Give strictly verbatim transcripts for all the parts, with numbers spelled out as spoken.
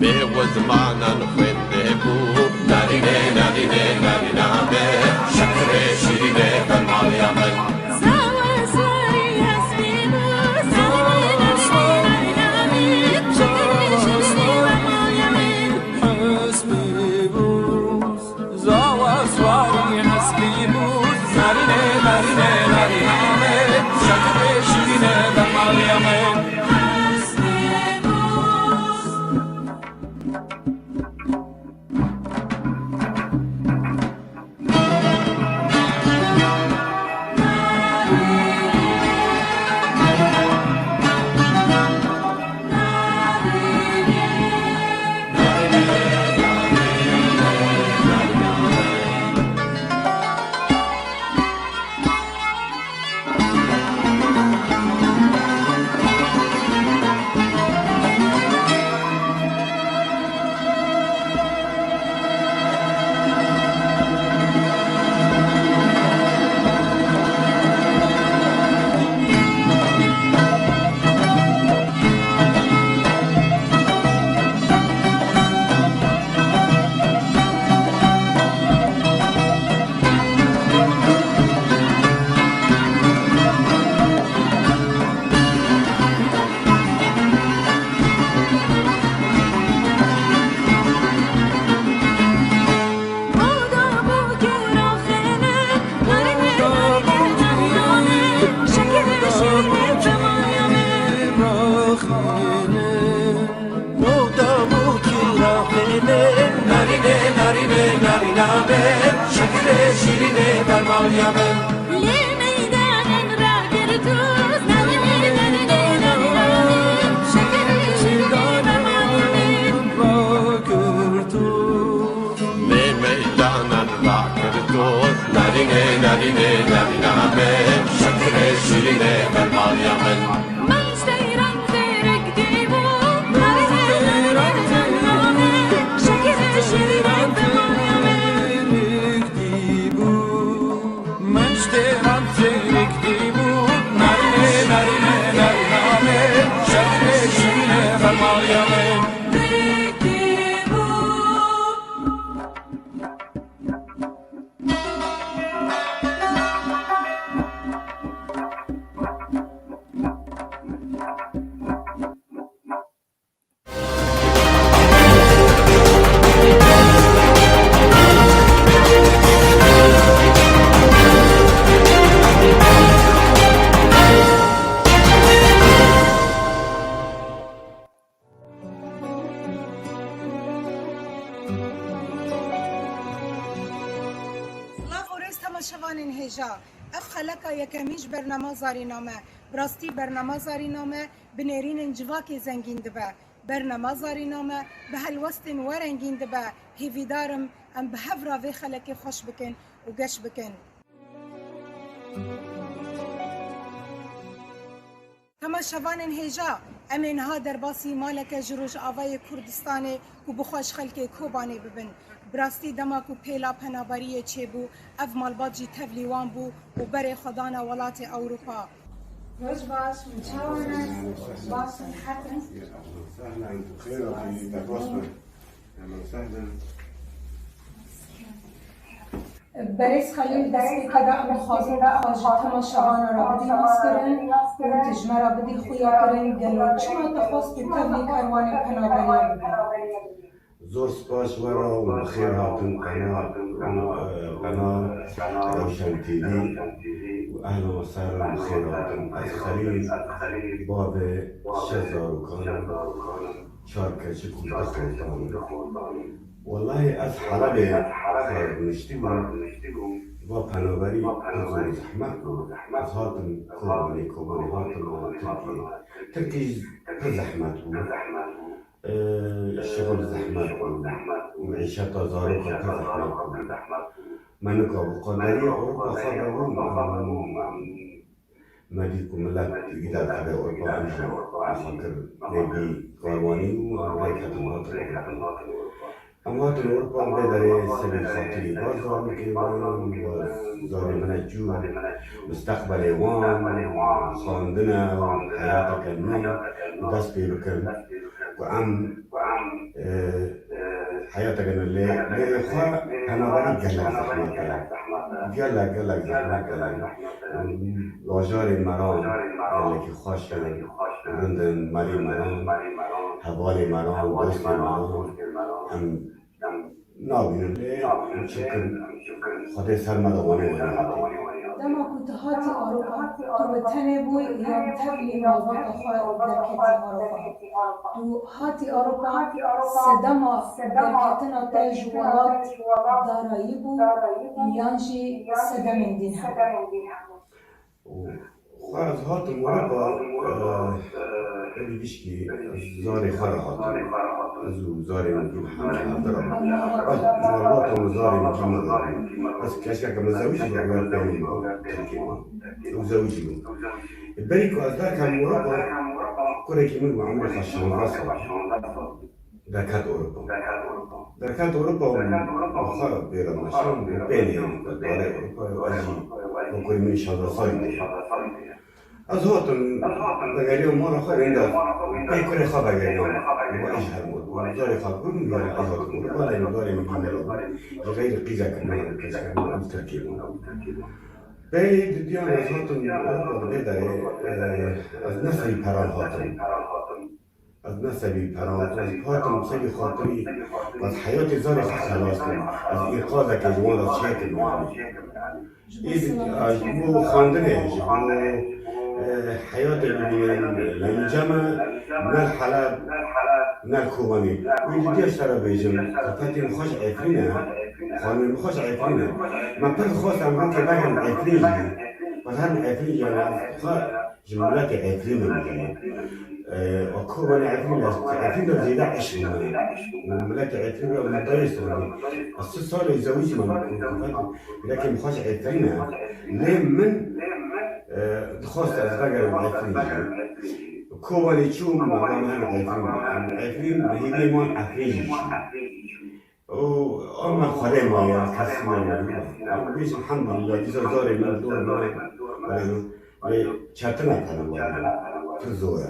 Bê û zimanan xwendê bû, narînê, narînê, narîna me, şekerê şîrînê bermaliya min. Zawa zarî hespî bû, narînê, narînê, narîna me, şekerê şîrînê bermaliya min. Hespî bû, zawa zarî hespî bû, narînê, narînê, narîna me, şekerê şîrînê bermaliya min. Narîne, narîne, narîna me, şekerê şîrînê bermaliya me. Lê meydanên ragirtû, narîne, narîne, narîna me, şekerê şîrînê bermaliya me. Ragirtû. Lê meydanan ragirtû, narîne, narîne, narîna me, şekerê şîrînê bermaliya me. Min seyran têrik dîbû, narîne, narîne, narîna me, şekerê şîrînê bermaliya me. Min ji têran têrik dîbû, narîne, narîne, narîna me, şekerê şîrînê bermaliya me. Silav û rêz temaşevanên hêja. Ev xeleka yekemîn ji bernama Zarîname. Bi rastî bernama Zarîname bi nêrînên civakê zengîn dibe. Bernama Zarîname bi helwestên we rengîn dibe. Hêvîdar im em bi hev re vê xelekê xweş bikin û geş bikin. Temaşevanên hêja, em ê niha derbasî maleke ji Rojavayê Kurdistanê ku bi xwe ji xelkê Kobanê bibin. Bi rastî dema ku pêla penaberiyê çêbû, ev malbat jî tevlî wan bû û berê xwe dane welatê Ewropa. Roj baş, min çawa ne? Baş, sihet in. Ehlen, xêr hatî, derbas be. Ehlen, sehlen. Berêz Xelîl, destpêkê de em dixwazin tu xwe ji temaşevana re bidî naskirin û tu ji me re bidî xuyakirin, gelo çima te xwest ku tevlî kerwanê penaberiya bibî? Zor spas ji we re û bi xêr hatin qena, qena, e, qena Rewşen T V û ehlen we sehlen, bi xêr hatin. Ez Xelîl, bavê şeş zarokan im. Çar keçik û du xortan. Wellahî ez Helebê xwe rûniştî bûm. Va penaberî pir zor zehmet bû. Ez hatim Kobanê, Kobanê hatim Tirkiyê. Tirkiyê jî pir zehmet bû. Ee, şixul zehmet bû. Meîşeta zarokan pir zehmet bû. Me nikabû qederiya Ewropa xwe de bûm. Me dît ku milet wî derkeve Ewropa, em jî xwe kir nêvî karwanî û em rêk hatin hatin Ewropa. Em hatin Ewropa, vê derê serê xatirî bazarokê wan, zarê min e çû, misteqbelê wan, xwendine û heyateke nû dest pê bikin. Ku em, e, heyateke ne lê, lê xwe penaberî gelek zehmet e. Gelek, gelek zehmet e. Lajarên me re gelekî xweş e. Rindin, merî me re, hevalê me re, dostê me re. Em nabînin lê, çimkî Xwedê ser me de wanê wanê hatî. Dema ku tu hatî Ewropa, tu bi tenê bûyî yan tevlî malbata xwe derketî Ewropa? Tu hatî Ewropa, sedema derketina te ji welat darayî bû yan jî sedemên din hebû? Û xwe ez hatim Ewropa, eh, berî gişkî ez zarê xwe re hatim. Ez û zarê min dû hemî hevdira. Ez ji malbata min zarê min dû min re. Ez keşkeke min zewicî bû, ya peyvên min Tirkê bû. Ew zewicî bû. Berî ku ez derkevim Ewropa, kurekî min bi emrê xwe şanzde sal. Derket Ewropa. Derket Ewropa û xwe pê re meşan û pê nêrî ku darê Ewropa ye û ez jî wekurî min şanzde salî de ye. Ez hatim vegeriyam mala xwe, wenda pê kurê xwe vegeriyam. Û ez ji her û zarê xwe bûm, zarê ez hatim Ewropa, lê darê min dî mala bû. Ji xeyrî qîzeke min, qîzeke min, ew Tirkê bû. Pey didiyan ez hatim Ewropa, di vê derê, eh, ez ne serî peran hatim. Ez ne sebî peran, ez hatim sebî xatirî, ez heyatê zarê xwe xelas kim. Ez înqazeke ji wan re çêkim yanî. Ê, ji bo xwendinê, ji bo, e, heyatê bibînin, ne li cem e, ne li Heleb, ne li Kobanê. Wî didiya ji te re bêjim, qefetên xwe ji Efrîn e, xanimên xwe ji Efrîn e. Me pir dixwest em rokê vegerin Efrîn jî. Ez herim Efrîn jî, yanî ez xwe Ji miletê Efrînê bû. E, a Kobanê Efrîn, ez Efrîn de zêde eşq bû min. Û miletê Efrîn re min dayê sor bû. Ez sih salê zewicî me, ku, ku, ku, miletê min xweş Efrîn e. Lê min, e, dixwest ez vegerim Efrîn jî. Kobanê çûm, me got, em Efrîn, em Efrîn, hêviyê man Efrîn jî çû. Û ama Xwedê maye, kesî nemaye. Em bêjin, elhamdulillah, dîsa zarê min dor min, e, lê çetin e, pir zor e.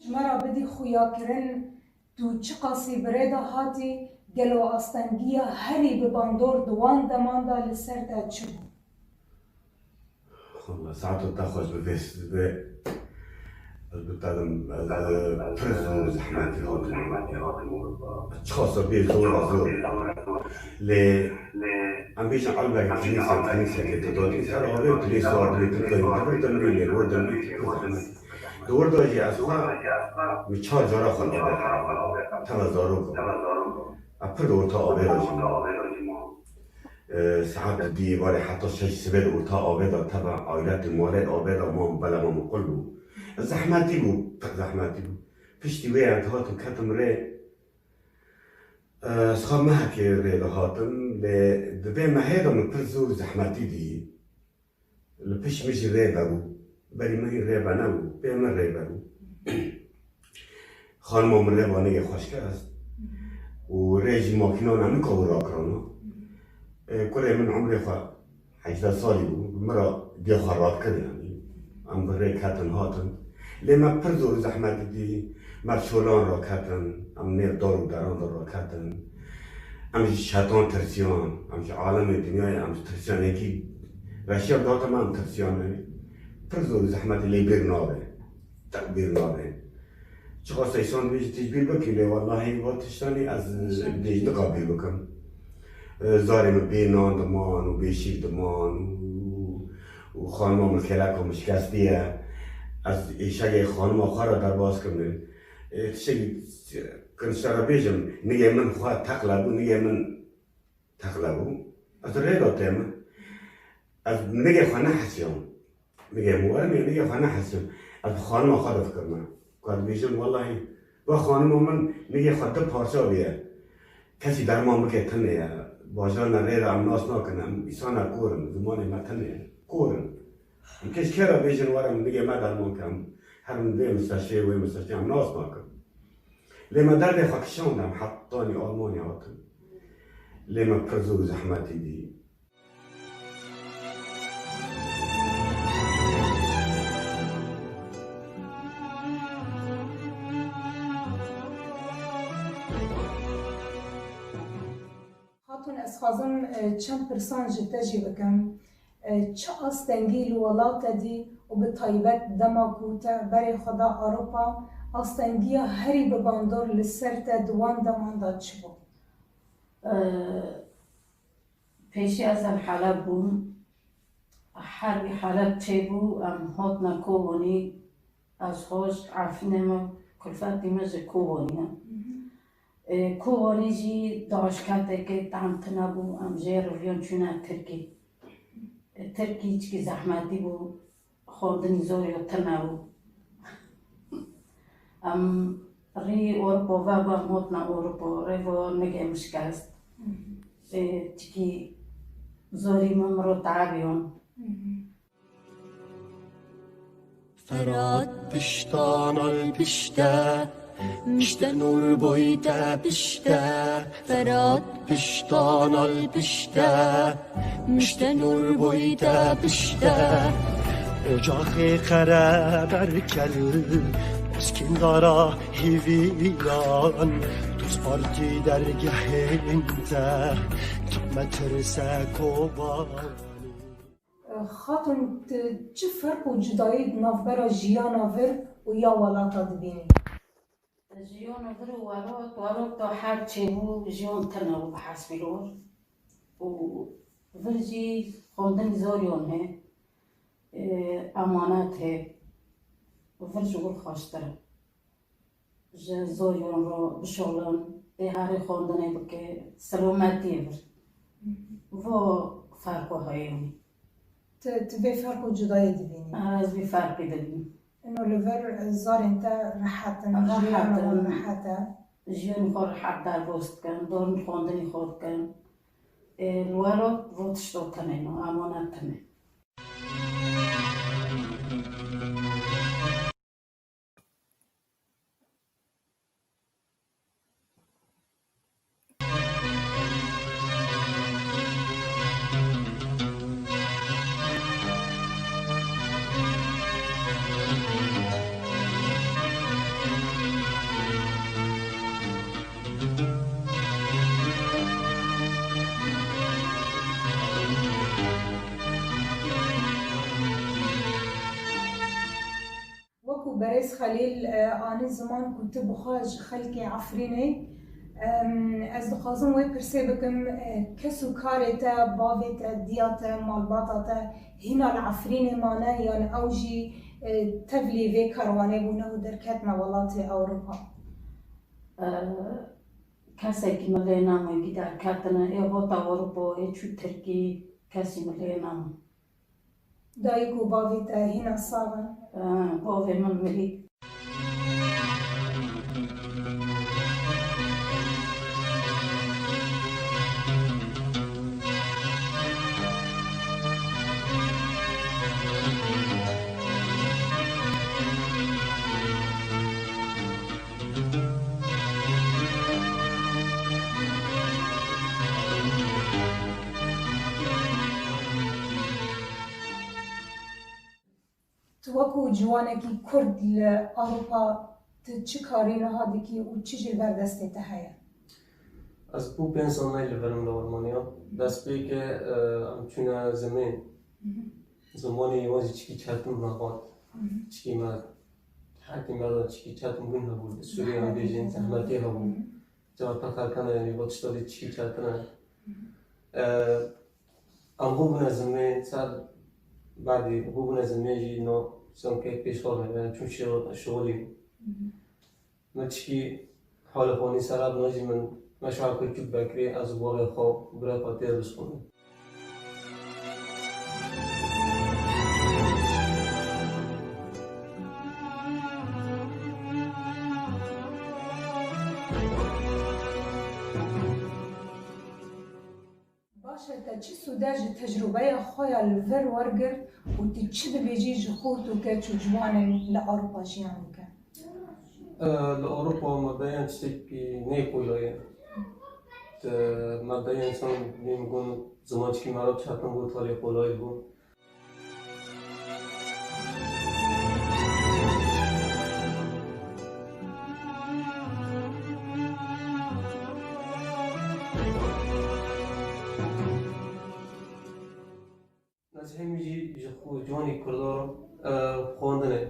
Ji me re bidî xuyakirin, tu çiqasî bi rê de hatî, gelo astengiya herî bi bandor di wan deman de li ser te çi bû? Walla, saeto te xweş be, vê, vê, ez bi te dim, ez, e, pir zor zehmetî hatim. Çiqasa bê zor e, zor. Lê em bêjin elbek tenîse, tenîsekê tu datî ser avê û tu lê sar dibî, tu dibî, tu dibî, lê wir dibî, tu pir zehmet. Di wir de jî ez xwe min çar cara xwe avê, teva zarok. Ez pir di orta avê de jî mam. E, saet duyê barê heta şeş sibê di orta avê de teva aîletê malê avê de mam, bela me miqul bû. Zehmetî bû, pir zehmetî bû. Piştî wê em dihatin ketim rê, e, ez xwe mehekê rê dihatim, lê di vê mehê de min pir zor zehmetî dî. Li pişt min jî rê vebû. Berî min hîn rê venebû, pê min rê vebû. Xanima min rê va nigê xweşke est. Û rê jî makîna ne min ka û rakirana. Ê, kurê min umrê xwe hejdeh salî bû. Min re diya xwe radikir yanî. Em bi rê ketin hatin. Lê me pir zor û zehmet didî. Me çolan raketin. Em nêv dar û deran de raketin. Em ji şetan tirsiyan, em ji alemê dinyayê, em ji tirsiyan, yekî reşiya date me, em tirsiyan, yanî pir zor û zehmetî lê bîr nabe. Teq bîr nabe. Çiqas însan dibêje tu ji bîr bikî, lê wellahî va tiştanî ez dê ji diqa bîr bikim. E, zarê min bê nan diman û bê şîr diman û, û xanima min kêleka min şikestî ye. Ez êşegê xanima xwe re derbas kim. E, tiştekî Kin ji te re bêjim, nigê min xwe teqle bû, nigê min teqle bû. Ez rê da tême. Ez nigê xwe nehesiyam. Nigê min werim ya nigê xwe nehesim. Ez bi xanima xwe difikirime. Ka dibêjim, wellahî, va xanima min nigê xwe du parça bûye. Kesî derman bike tune ye. Bajarna rê re em nas nakin, em îsana kor in, zimanê me tune ye. Kor in. Em kes kê re bêjin, were min nigê me derman ke, em herin vê misteşê, wê misteşê, em nas nakin. Lê me derdê xwe kişand, em hetanî Almanya hatin. Lê me pir zor û zehmetî dî. Xatûn, ez xwazim, e, çend pirsan ji te jî bikim. E, çi astengî li welat te dî û bi taybet dema ku te berê xwe da Ewropa, astengiya herî bi bandor li ser te di wan deman de çi bû? E, Pêşî ez li Heleb bûm. Herbî Heleb çêbû, em hatine Kobanî, ez xwe ji Efrînê me, kulfetî me ji Kobanî ye. Ê, Kobanî jî daşketekê tehm tune bû, em jê re riviyan çûne Tirkî. Ê, Tirkî çikî zehmetî bû. Xwendinî zor ya tune bû. Em rî Ewropa ve, em hatina Ewropa, rê ve nigê min şikest. Ê, çikî zorî min, min ro tebiyan. Ferhat piştan al pişte, mişte nur boyte pişte. Ferhat piştan al pişte, mişte nur boyte pişte. Ocaxê qere berkel, eskindara hîviyan, tuz partî dergehên te, kime tirse Kobanî. Xatun, tu çi ferq û cudayî di navbera jiyana vir û ya welata dibînî? Jiyana vir û welat, welat da her çêbû jiyan tune bû bi hesbî li wir. Û vir jî xwendin zor yon hê, e, emanet hê. Vir ji wir xweştir e. Ji zor yon re bişolin, ê herî xwendinê bike, silometiyê vir. Vo ferqo heye. Tu, tu vê ferq û cudayê dibînî? Ez vî ferqî dibînim. Ino li vir zarên te rehet in, Rehet jiyan in. Rehet e. Jiyanê xwe rehet derbas dikin, dorên xwendinê xwe dikin. Ê, li welat vo tişto tune, no, emanet tune. Wekî berêz Xelîl, e, anî ziman ku tu bi xwe ji xelkê Efrînê, em, ez dixwazim wê pirsê bikim, e, kes û karê te, bavê te, diya te, malbata te hîna li Efrînê mane yan ew jî, e, tevlî vê karwanê bûne û derketine welatê Ewropa? E, kesekî min lê name, wekî derketine, ê hota Ewropa, ê çû Tirkî, kesî min lê name. Dayik û bavê te hîna sax in? Bavê min mirî. Tu wekî ciwanekî Kurd li Ewropa, tu çi karî niha dikî û çi jî li ber destê te heye? Ez bû pênc sal neyê li vir im li Almanya. Destpêkê, e, em çûne zimên. Zimanê wan jî çikî çetin me hat. Çikî me, herkî me de çikî çetin bûn hebû. Sûriye em bêjin, zehmetî hebû. Cevap xelkana, yanî, got, tişta dî çikî çetin e. E, em bûbûne zimên, ser berdî bûbûne zimên jî, no, sewkek pêş xwe ve, yanî, çûn şi-, şixulî. Me çikî halê xwe nî serab, no jî min meşa Kirkuk vekirî, ez û bavê xwe, birê xwe tê bişxulin. Tu de ji tecrûbeya xwe ya li vir wergir û tu çi dibêjî ji xort û keç û ciwanên li Ewropa jiyan dikin? Li Ewropa me deyan tiştekî nê qolay e. Me deyan însan bîn got zimançikî me re çatin bû talê qolay bû. Ez hemî jî ji xwe ciwanî Kurdan re xwendin e.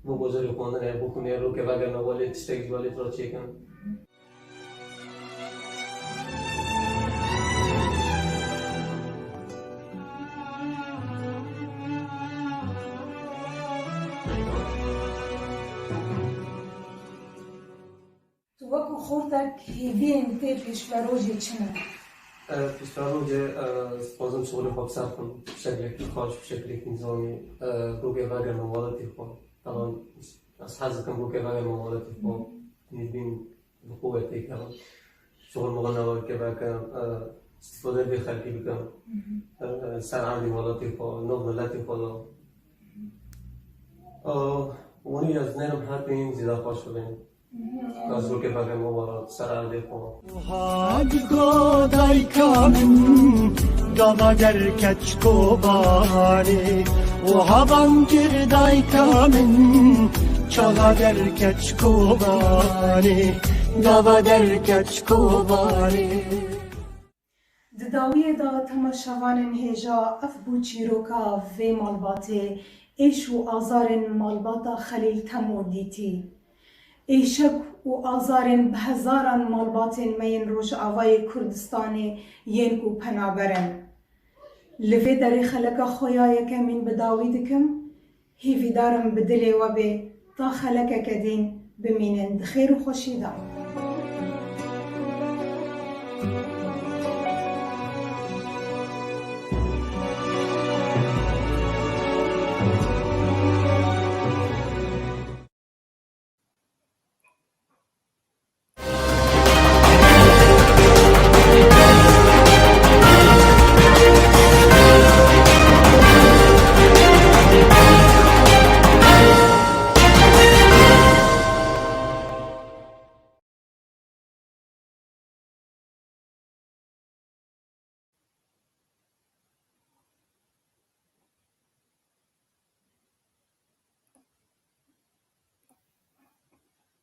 Bo bajarê xwendin e, bo ku nêro ke vegerna welê tiştek ji welê tira çêkin. Tu wekû xortek hêviyên tê pêşverojê çi ne? Pişta rojê ez dixwazim şixulê xwe bi ser xim, bi şeklekî xweş, bi şeklekî nizamî, rokê vegerma welatê xwe. Taban ez hez dikim rokê vegerma welatê xwe, nêvîn bi qûwetê bikim. Şixul mixul nava keveke îstîfade bê xelkî bikim. Ser erdê welatê xwe, nav miletê xwe de. Winî ez nerim her pêyîn zêde xweş bibên. Ka zokê bavê min were ser erdê xwe. Wiha digo dayka min, gava derkeç Kobanê. Wiha bang kir dayka min, çaxa derkeç Kobanê. Gava derkeç Kobanê. Di dawiyê de temaşevanên hêja ev bû çîroka vê malbatê, êş û azarên malbata Xelîl Temo dîtî. Êşik û azarên bi hezaran malbatên me yên Rojavayê Kurdistanê yên ku penaber in. Li vê derê xeleka xwe ya yekemîn bi dawî dikim, hêvîdar im bi dilê we bê ta xelekeke dîn bimînin di xêr û xweşî de.